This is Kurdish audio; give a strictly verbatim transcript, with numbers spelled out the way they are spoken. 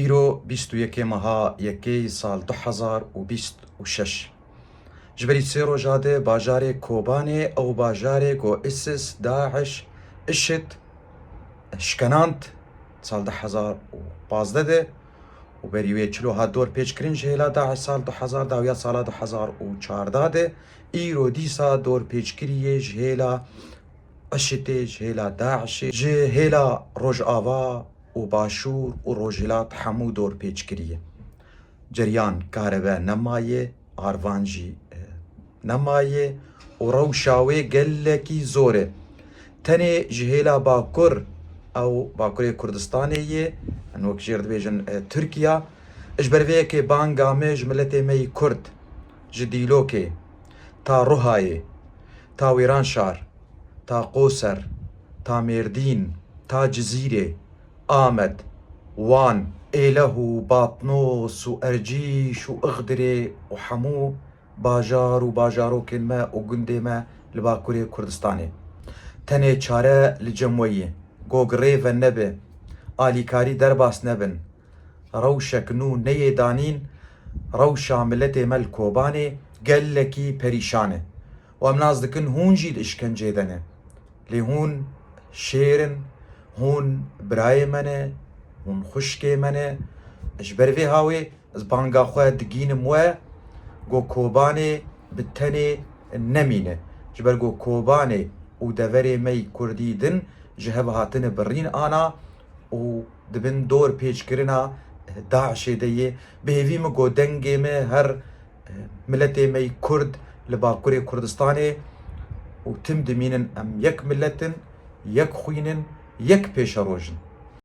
Îro bîst û yekê meha yekê sal du hezar û bîst û şeş. Ji berî sê roja de bajarê Kobanê, ew bajarê ku ISIS, DAIŞ, IŞİD şikenand sal du hezar û pazdeh de û berî wê çilo hat dorpêçkirin ji hêla DAIŞ sal du hezar, dawiya sala du hezar û çardeh de, îro dîsa dorpêçkirî yê ji hêla IŞİDê, ji hêla DAIŞê, ji hêla Rojava û Başûr û Rojhilat hemû dorpêçkirî ye. Ceriyan karebe nemaye, arvan jî, e, nemaye û rewşa wê gelekî zor e. Tenê ji hêla Bakur, ew Bakurê Kurdistanê ye, em wek jêr dibêjin, e, Tirkiya, ji ber vê yekê banga me ji miletê me yî Kurd, ji Dîlokê, ta Ruhayê, ta Wêranşar, ta Qoser, ta Mêrdîn, ta Cizîrê, Amed, Wan, Êleh û Batnos û Ercîş û Ixdirê û hemû bajar û bajarokên me û gundê me li Bakurê Kurdistanê. Tenê çare li cem we ye. Go girê venebe, alîkarî derbas nebin. Rewşek nû neyê danîn, rewşa miletê me li Kobanê gelekî perîşan e. Û em nas dikin hûn jî di îşkencê de ne. Lê hûn şêr in, hûn birayê me ne, hûn xwişkê me ne. Ji ber vê hawê ez banga xwe digînim we, go Kobanê bi tenê nemîne. Ji ber go Kobanê û deverê me yî Kurdî din ji hev hatine birîn ana û di bin dorpêçkirina DAIŞê de yê. Bi hêvî min go dengê me her, e, miletê me yî Kurd li Bakurê Kurdistanê û tim dimînin em yek milet in, yek xwîn in, yek pêşeroj in.